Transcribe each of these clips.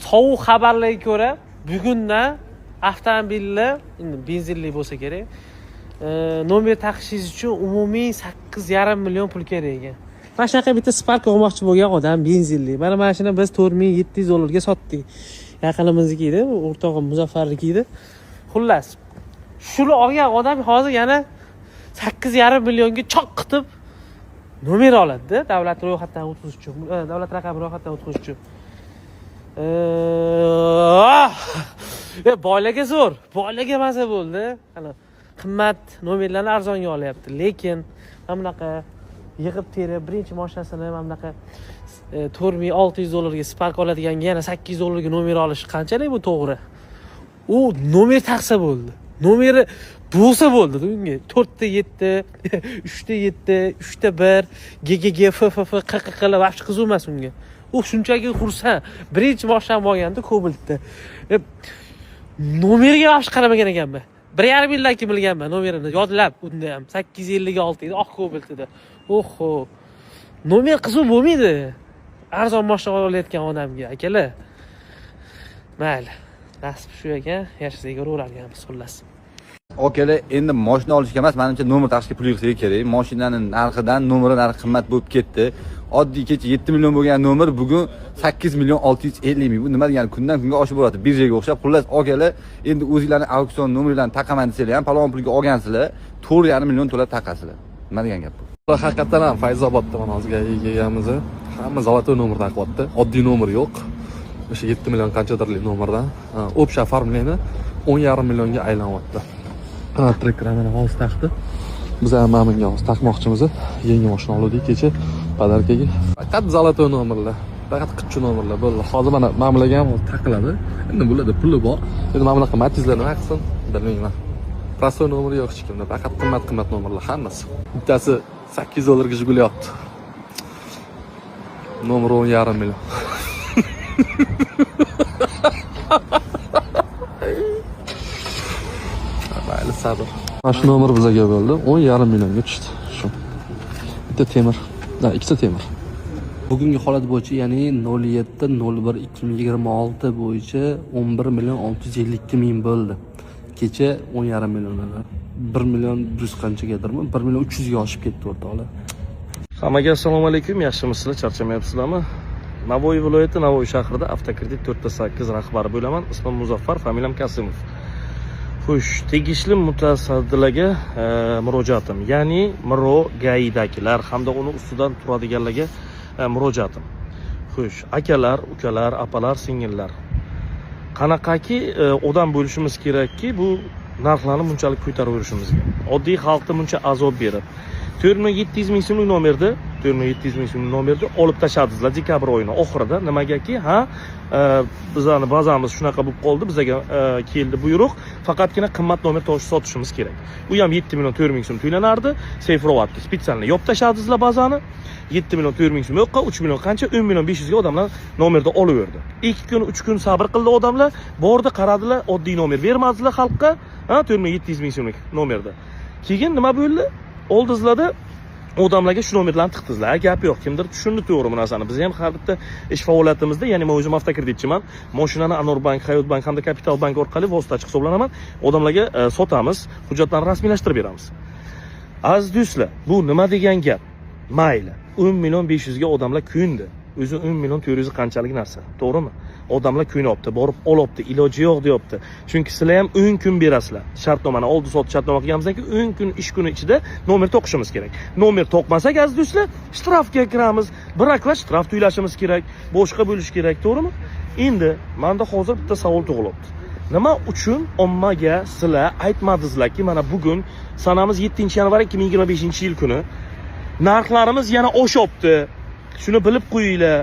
Sovuq xabarlarga ko'ra, bugundan avtomobillar, endi benzinli bo'lsa kerak, nomer taqishingiz uchun umumiy 8,5 million pul kerak ekan. Mana shunaqa bitta Spark olmoqchi bo'lgan odam, benzinli. Mana shuni biz 4700 dollarga sotdik. Yaqinimizniki edi, o'rtog'im Muzaffarniki edi. Xullas, shuni olgan odam hozir yana 8,5 millionga choq qilib nomer oladida, davlat ro'yxatdan o'tkazish uchun, davlat raqami ro'yxatdan o'tkazish uchun. Boylarga zo'r, boylarga maza bo'ldi. Ana qimmat nomerlarni arzonga olyapti, lekin mana bunaqa yig'ib terib birinchi mashinasini mana bunaqa 4600 dollarga Spark oladiganga yana 800 dollarga nomer olish qanchalik bu to'g'ri? U nomer taqsa bo'ldi, nomeri bo'lsa bo'ldi unga. To'rtta yetti, uchta yetti, uchta bir, ggg, f f f, q q q вообще qiziq emas unga. U shunchaki xursand, birinchi mashinam olganda Cobaltda. Nomeriga вообще qaramagan ekanman. 1,5 yildan keyin bilganman nomerini yodlab. Unda ham 856 edi, oq Cobalt edi. Oho, nomer qiziq bo'lmaydi arzon mashina olayotgan odamga, akalar. Mayli, nasib shu ekan, yashasak ko'raverarkanmiz, xullas. Akalar, endi moshina olishga emas, manimcha, nomer taqishga pul yig'sak kerak. Moshinani narxidan nomeri narxi qimmat bo'lib ketdi. Oddiy kecha 7 million bo'lgan nomer bugun 8 million 650 ming. Bu nima degani? Kundan kunga oshib boryapti, birjaga o'xshab. Xullas, akalar, endi o'zinglarni auksion nomerlarni taqaman desanglar ham, palon pulga olgansizlar, 4,5 million to'lab taqasizlar. Nima degan gap bu? Haqiqatdan ham, Fayzobodda mana hozir kelganmiz, hamma золотой nomer taqyapti, oddiy nomer yo'q. O'sha 7 million qanchadirlik nomerdan общий оформление 10,5 millionga aylanyapti. Mana Tracker mana hozir taqdi. Biz ham mana bunga hozir taqmoqchimiz. Yangi mashina oldik kecha подарка ga. Faqat золотой nomerlar, faqat qichchi nomerlar bo'ldi. Hozir mana bularga ham hozir taqiladi. Endi bularda puli bor. Endi mana bunaqa Matizlar nima qilsin, bilmayman. Простой nomer yo'q hech kimda, faqat qimmat qimmat nomerlar hammasi. Bittasi 800 dollarga Jiguli yopdi, nomer 10,5 million. Mayli, sabr. Mana shu nomer bizaga bo'ldi, 10,5 millionga tushdi. Shu bitta temir, ha, ikkita temir. Bugungi holat bo'yicha, ya'ni 07.01.2026 bo'yicha 11 million 652 ming bo'ldi. Kecha 10,5 million edi. 1 million 100 qanchagadirmi, 1 million 300ga oshib ketdi, o'rtoqlar. Hammaga assalomu alaykum, yaxshimisizlar, charchamayapsizlarmi? Navoiy viloyati, Navoiy shahrida Avtokredit 4.8 rahbari bo'laman. Ismim Muzaffar, familiyam Kasimov. Xo'sh, tegishli mutasaddilarga murojaatim, ya'ni MRO GAIdagilar hamda uni ustidan turadiganlarga murojaatim. Xo'sh, akalar, ukalar, apalar, singillar. Qanaqaki odam bo'lishimiz kerakki, bu narxlarni bunchalik ko'tarib yurishimizga? Oddiy xalqni buncha azob berib, 4 million 700 ming so'mlik nomerni, 4 million 700 ming so'mlik nomerni olib tashladingizlar dekabr oyini oxirida. Nimagaki, ha, bizani bazamiz shunaqa bo'lib qoldi, bizaga keldi buyruq, faqatgina qimmat nomer tosh sotishimiz kerak. U ham 7 million 4 ming so'm to'lanardi. Seyfrovatni специально yopib tashladingizlar bazani. 7 million 4 ming so'm yo'qqa, 3 million qancha, 10 million 500ga odamlar nomerni olaverdi. 2 kun, 3 kun sabr qildi odamlar, bordi, qaradilar, oddiy nomer bermadilar xalqqa, ha, 4 million 700 ming so'mlik nomerda. Keyin nima bo'ldi? Oldingizlarda odamlarga shu nomerlarni tiqdingizlar. Gap yo'q, kimdir tushundi to'g'ri bu narsani. Biz ham har bitta ish faoliyatimizda, ya'ni men o'zim avtokreditchiman, mashinani Anor bank, Hayot bank hamda Kapital bank orqali vositachi hisoblanaman, odamlarga sotamiz, hujjatlarni rasmiylashtirib beramiz. Aziz do'stlar, bu nima degan gap? Mayli, 10 million 500ga odamlar ko'ndi. O'zi 10 million 400 qanchalik narsa, to'g'rimi? Odamlar ko'nyapti, borib olyapti, iloji yo'q deyapti, chunki sizlar ham 10 kun berasizlar shartnomani. Oldi sotdi shartnoma qilganimizdan keyin 10 kun ish kuni ichida nomer to'qishimiz kerak. Nomer to'qmasak, aziz do'stlar, shtrafga kiramiz, bir shtraf to'lashimiz kerak, boshqa bo'lishi kerak, to'g'rimi? Endi manda hozir bitta savol tug'ilyapti: nima uchun ommaga sizlar aytmadingizlarki, mana bugun sanamiz 7 yanvar 2025 yil kuni narxlarimiz yana oshyapti, shuni bilib qo'yinglar,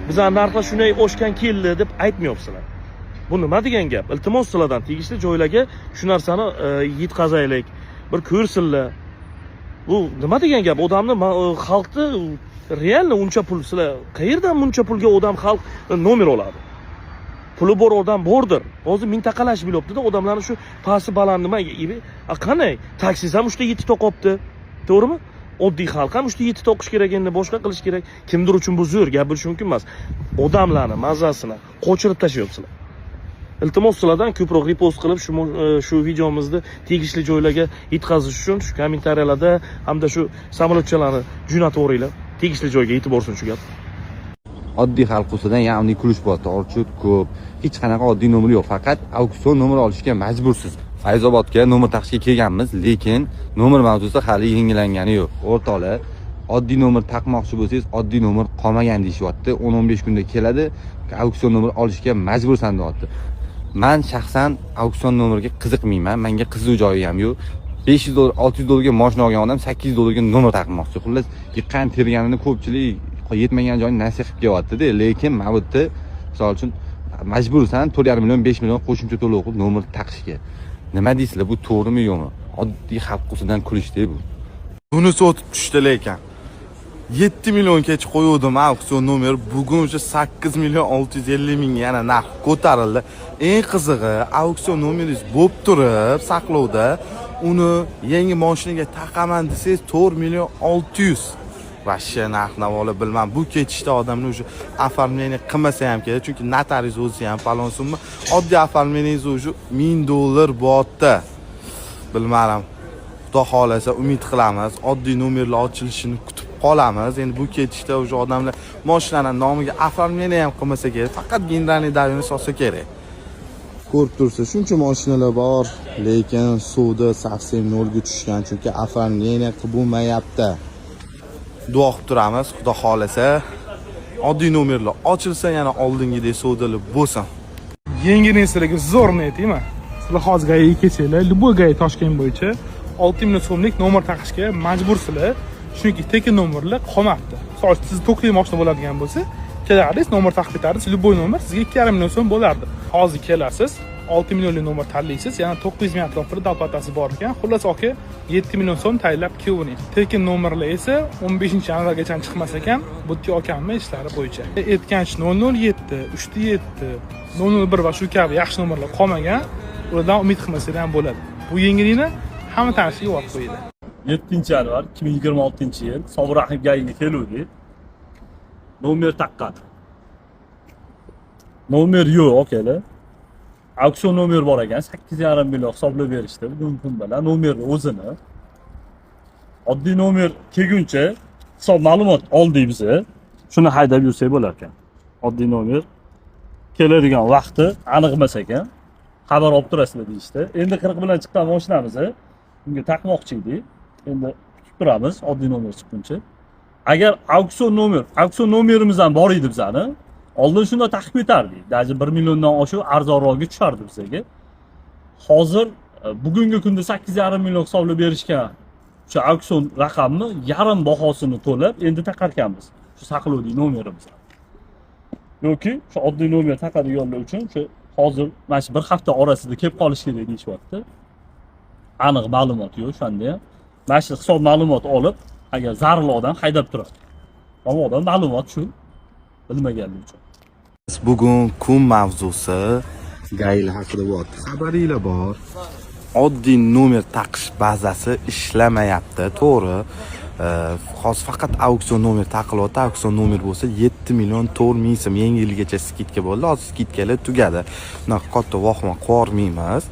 bizani narxlar shunday oshgan keldi, deb aytmayapsizlar? Bu nima degan gap? Iltimos sizlardan, tegishli joylarga shu narsani yetkazaylik, bir ko'rsinlar. Bu nima degan gap? Odamni xalqni реально uncha pul, sizlar qayerdan buncha pulga odam, xalq nomer oladi? Puli bor odam bordir. Hozir mintaqalashib bilyaptida odamlarni, shu pasti baland nima. A qanday, taksist ham uchta yetti to'qyapti, to'g'rimi? Oddiy xalq ham 3 ta 7 ta o'qish kerak, endi boshqa qilish kerak. Kimdir uchun bu zo'r, gap bo'lishi mumkin emas. Odamlarni mazasini qochirib tashlayapsizlar. Iltimos sizlardan, ko'proq repost qilib shu videomizni tegishli joylarga yetkazish uchun shu kommentariyalarda hamda shu samolyotchalarni jo'natib yuboringlar. Tegishli joyga yetib borsin shu gap. Oddiy xalq ustidan явный kulish bo'lyapti. Orchut ko'p, hech qanaqa oddiy nomer yo'q, faqat auksion nomer olishga majbursiz. Fayzobodga nomer taqishga kelganmiz, lekin nomer mavzusi hali yengillangani yo'q, o'rtoqlar. Oddiy nomer taqmoqchi bo'lsangiz, oddiy nomer qolmagan deyishyapti. 10-15 kunda keladi, auksion nomer olishga majbursan, deyapti. Man shaxsan auksion nomerga qiziqmayman, manga qiziq joyi ham yo'q. 500 dollar, 600 dollarga moshina olgan odam 800 dollarga nomer taqmoqchi. Xullas, yiqqan terganini ko'pchilik yetmagan joyini nasiya qilib kelyaptida. Lekin mana bu yerda, misol uchun, majbursan 4,5 million, 5 million qo'shimcha to'lov qilib nomer taqishga. Nima deysizlar, bu to'g'rimi, yo'qmi? Oddiy xalq ustidan kulishda bu. Bunisi o'tib tushdi, lekin 7 million kecha qo'yuvdim auksion nomer, bugun уже 8 million 650 ming, yana narx ko'tarildi. Eng qizig'i, auksion nomeringiz bo'lib turib saqlovda, uni yangi moshinaga taqaman desangiz, 4 million 600. Вообще narx navolar bilmam. Bu ketishda odamlar уже оформление qilmasa ham kerak, chunki notarius o'zi ham falon summa, oddiy оформление ngiz уже 1000 dollar bo'lyapti. Bilmadim, xudo xohlasa, umid qilamiz, oddiy nomerlar ochilishini kutib qolamiz. Endi bu ketishda уже odamlar moshinani nomiga оформление ham qilmasa kerak, faqat генеральный доверенность olsa kerak. Ko'rib tursiz, shuncha moshinalar bor, lekin suvda совсем nolga tushgan, chunki оформление qilib bo'lmayapti. Duo qilib turamiz, xudo xohlasa, oddiy nomerlar ochilsa, yana oldingidek savdolar bo'lsin. Yangi sizlarga zo'rni aytaymi? Sizlar hozir ГАИ ga kelsanglar, любой ГАИ Toshkent bo'yicha 6 million so'mlik nomer taqishga majbursizlar, chunki tekin nomerlar qolmabdi. Misol uchun, siz tokli moshina bo'ladigan bo'lsa, kelardingiz, nomer taqib ketardingiz, любой nomer sizga 2,5 million so'm bo'lardi. Hozir kelasiz, 6 millionlik nomer tanlaysiz, yana 900 ming atrofida доплата si bor ekan. Xullas, aka, 7 million so'm tayinlab kelavering. Tekin nomerlar esa 15 yanvargacha chiqmas ekan, bu yerga okamni ishlari bo'yicha aytgancha 007, 3 7, 001 va shu kabi yaxshi nomerlar qolmagan, ulardan umid qilmasanglar ham bo'ladi. Bu yangilikni hamma tanishiga yuborib qo'yinglar. 7 yanvar 2026 yil Sobir Rahim ГАИ ga keluvdik. Nomer taqqan. Nomer yo'q, akalar. Auksion nomer bor ekan, 8,5 million hisoblab berishdi bugungi kun bilan nomerni o'zini. Oddiy nomer kelguncha hisob ma'lumot oldik biza. Shuni haydab yursak bo'lar ekan. Oddiy nomer keladigan vaqti aniq emas ekan. Xabar olib turasizlar, deyishdi. Endi 40 bilan chiqqan mashinamiz, unga taqmoqchi edik. Endi kutib turamiz oddiy nomer chiqquncha. Agar auksion nomerimiz ham bor edi bizani. Oldin shunda taqib ketardik. Даже 1 milliondan oshiq arzonroqga tushardi bizga. Hozir bugungi kunda 8,5 million hisoblab berishgan o'sha auksion raqamni yarim bahosini to'lab endi taqarkanmiz shu saqlovli nomerimizni. Yoki shu oddiy nomer taqadiganlar uchun shu hozir mana shu bir hafta orasida kelib qolish kerak, deyishyapti. Aniq ma'lumot yo'q o'shanda ham. Mana shu hisob ma'lumot olib, agar zarur odam haydab turadi. Ammo odam ma'lumot shu bilmaganlik uchun. Bugun kun mavzusi ГАИ lar haqida bo'lyapti. Xabaringlar bor, oddiy nomer taqish bazasi ishlamayapti, to'g'ri. Hozir faqat auksion nomer taqilyapti. Auksion nomer bo'lsa 7 million 4 ming so'm. Yangi yilgacha скидка bo'ldi, hozir скидка lar tugadi. Unaqa katta vahima qilib,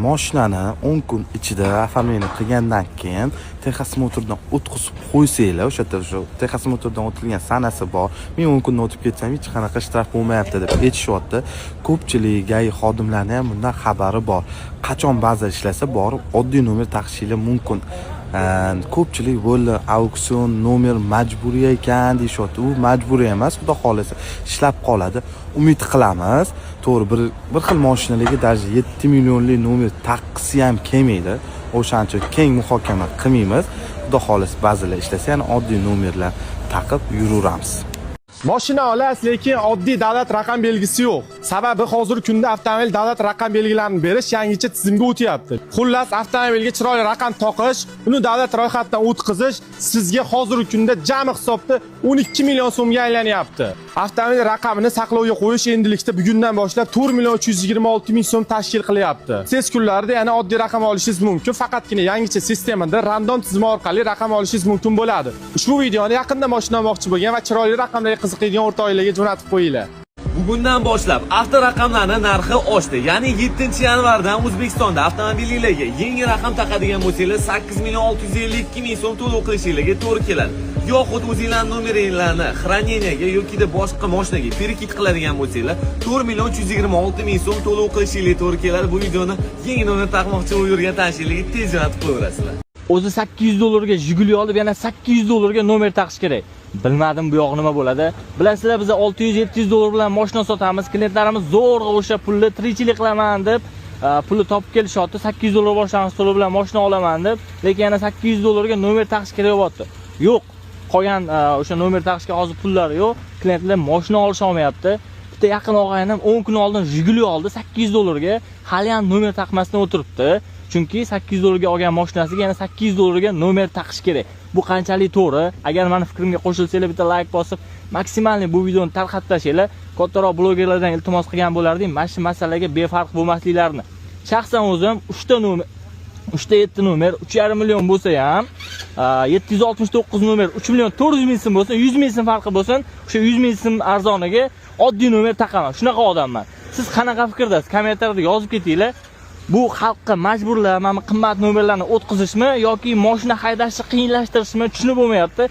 moshinani 10 kun ichida оформление qilgandan keyin техосмотр dan o'tkazib qo'ysanglar, o'sha yerda o'sha техосмотр dan o'tilgan sanasi bor. Men 10 kunda o'tib ketsam, hech qanaqa shtraf bo'lmayapti, deb aytishyapti. Ko'pchilik ГАИ xodimlarini ham bundan xabari bor. Qachon baza ishlasa, borib oddiy nomer taqishinglar mumkin. Ko'pchilik bo'ldi, auksion nomer majburiy ekan, deyishyapti. U majburiy emas, xudo xohlasa, ishlab qoladi, umid qilamiz. To'g'ri, bir xil moshinalarga даже 7 millionlik nomer taqqisi ham kelmaydi, o'shaning uchun keng muhokama qilmaymiz. Xudo xohlasa, bazalar ishlasa, yana oddiy nomerlar taqib yuraveramiz. Mashina olasiz, lekin oddiy davlat raqam belgisi yo'q. Sababi hozirgi kunda avtomobil davlat raqam belgilarini berish yangicha tizimga o'tyapti. Xullas, avtomobilga chiroyli raqam toqish, uni davlat ro'yxatidan o'tkazish sizga hozirgi kunda jami hisobda 12 million so'mga aylanyapti. Avtomobil raqamini saqlovga qo'yish endilikda bugundan boshlab 4 million 326 ming so'm tashkil qilyapti. Tez kunlarda yana oddiy raqam olishingiz mumkin, faqatgina yangicha sistemada random tizimi orqali raqam olishingiz mumkin bo'ladi. Ushbu videoni yaqinda mashina olmoqchi bo'lgan va chiroyli raqamlarga qiziqadigan o'rtoqlarga jo'natib qo'yinglar. Bugundan boshlab avtoraqamlarning narxi oshdi. Ya'ni 7-yanvardan O'zbekistonda avtomobillarga yangi raqam taqadigan bo'lsanglar, 8 million 652 ming so'm to'lov qilishinglarga to'g'ri keladi. Yoxud o'zinglarning nomeringlarni хранение ga yokida boshqa mashinaga перекид qiladigan bo'lsanglar, 4 million 326 ming so'm to'lov qilishinglarga to'g'ri keladi. Bu videoni yangi nomer taqmoqchi bo'lib yurgan tanishinglarga tez jo'natib qo'yaverasizlar. O'zi 800 dollarga Jiguli olib, yana 800 dollarga nomer taqish kerak. Bilmadim bu yoq nima bo'ladi. Bilasizlar, biz 600-700 dollar bilan mashina sotamiz. Klientlarimiz zo'rg'a o'sha pulni tirikchilik qilaman deb pulni topib kelishyapti. 800 dollar boshlang'ich to'lov bilan mashina olaman deb, lekin yana 800 dollarga nomer taqish kerak bo'lyapti. Yo'q, qolgan o'sha nomer taqishga hozir pullari yo'q. Klientlar mashina olisha olmayapti. Bitta yaqin og'aynim 10 kun oldin Jiguli oldi 800 dollarga, hali ham nomer taqmasdan o'tiribdi. Chunki 800 dollarga olgan mashinasiga yana 800 dollarga nomer taqish kerak. Bu qanchalik to'g'ri? Agar meni fikrimga qo'shilsanglar, bitta like bosib, maksimalniy bu videoni tarqatib tashlanglar. Kattaroq blogerlardan iltimos qilgan bo'lardim, mana shu masalaga befarq bo'lmasliklarini. Shaxsan o'zim 3 ta nomer, 3 ta 7 nomer 3,5 million bo'lsa ham, 769 nomer 3 million 400 ming so'm bo'lsin, 100 ming so'm farqi bo'lsin, o'sha 100 ming so'm arzoniga oddiy nomer taqaman. Shunaqa odamman. Siz qanaqa fikrdasiz? Kommentariyada yozib ketinglar. Bu xalqqa majburlab mana qimmat nomerlarni o'tkazishmi yoki mashina haydashni qiyinlashtirishmi tushunib bo'lmayapti.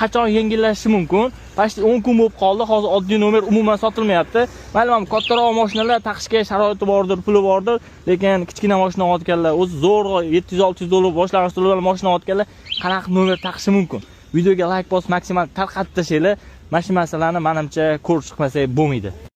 Qachon yengillashishi mumkin? Почти 10 kun bo'lib qoldi. Hozir oddiy nomer umuman sotilmayapti. Mayli, mana kattaroq mashinalar taqishga sharoiti bordir, puli bordir, lekin kichkina mashina olayotganlar, o'zi zo'rg'a 700-600 dollar boshlang'ich to'lov bilan mashina olayotganlar qanaqa nomer taqishi mumkin? Videoga like bosib, maksimal tarqatib tashlanglar. Mana shu masalani menimcha ko'rib chiqmasak bo'lmaydi.